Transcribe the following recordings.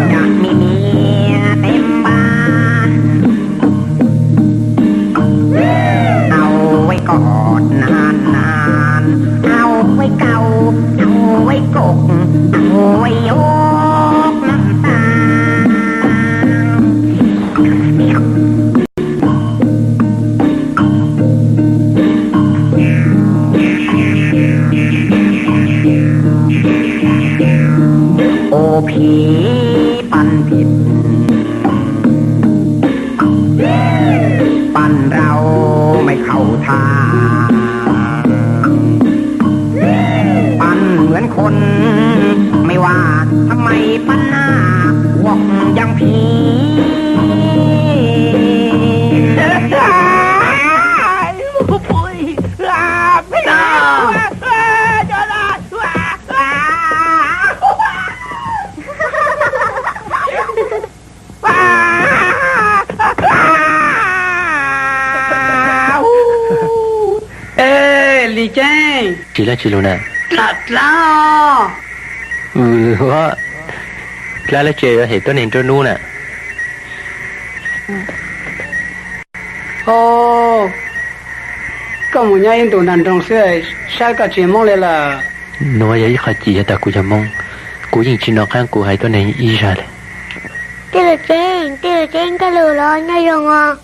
อยากมีเมียเต็มบ้าน เอาไว้กอดนานๆ เอาไว้เกา เอาไว้กก เอาไว้ยกน้ำตา โอ้ผีปั้นผิด ปั้นเราไม่เข้าทาง ปั้นเหมือนคน ไม่ว่าทำไมปั้นหน้า พวกอย่างผี Ê, Lis Ceeb! Tsis laj tsis lus na. Dlab dlab. Dlab laj tse yuav hem tuab neeg nruab nub na. Koj mus nyob ib ntus nram nroog xwb, saib koj tsis yog Hmoob li lawm. Nuav yog ib qho cim yog tas kuv yog Hmoob, kuv yeej tsis nov qab kuv hais tuab neeg ib zag li. Tij laug Ceeb, tij laug Ceeb, nkauj lug los nyob zoo os.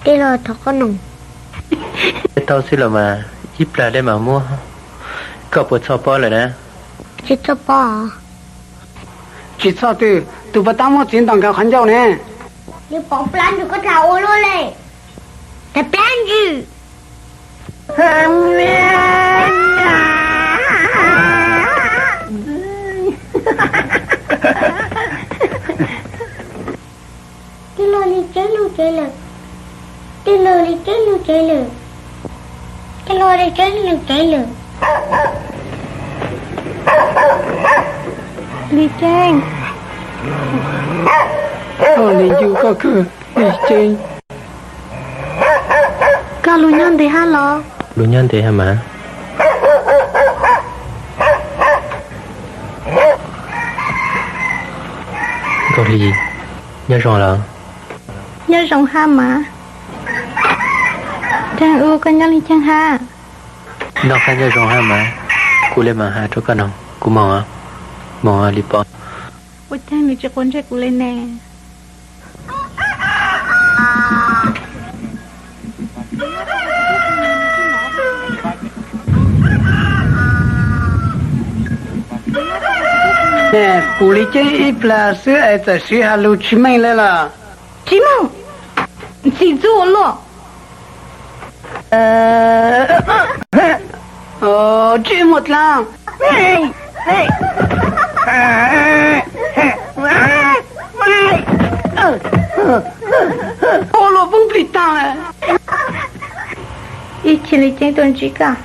Tij laug thov qhob noom. Tau xwb los mas, ib plag dej mam muab. Koj puas txhoj pob lawm na? Tsis txhoj pob. Tsis txhoj twg, tus puas tab muab txiv ntaus nkag qhov ncauj ne. Nws pom plab ntsws koj dlha ua luaj li. Tag plab ntsws. Tij laug Lis Ceeb lug tsev lawm. Tij laug Lis Ceeb lug tsev lawm. Tij laug Lis Ceeb lug tsev lawm. Lis Ceeb. Koj, Lis Ncu koj kawg, Lis Ceeb. Koj lug nyob ntev hab los? Lug nyob ntev hab mas. Nkauj Hli, nyob zoo los? Nyob zoo hab mas. Caag ua koj nyob li caag hab? Noj qab nyob zoo hab mas. Kuv le maam has rua koj noog, kuv moog, moog li pom. Ua caag nws tsis quav ntsej kuv le ne? Kuv Lis Ceeb ib plag xwb es txawm siv has lug tsis meej le los? Tsis moog, ntxim ntxub ua luaj. Tsis muaj dlaab. Ua luaj poob plig taag. Ib chim Lis Ceeb tuaj ntsib koj.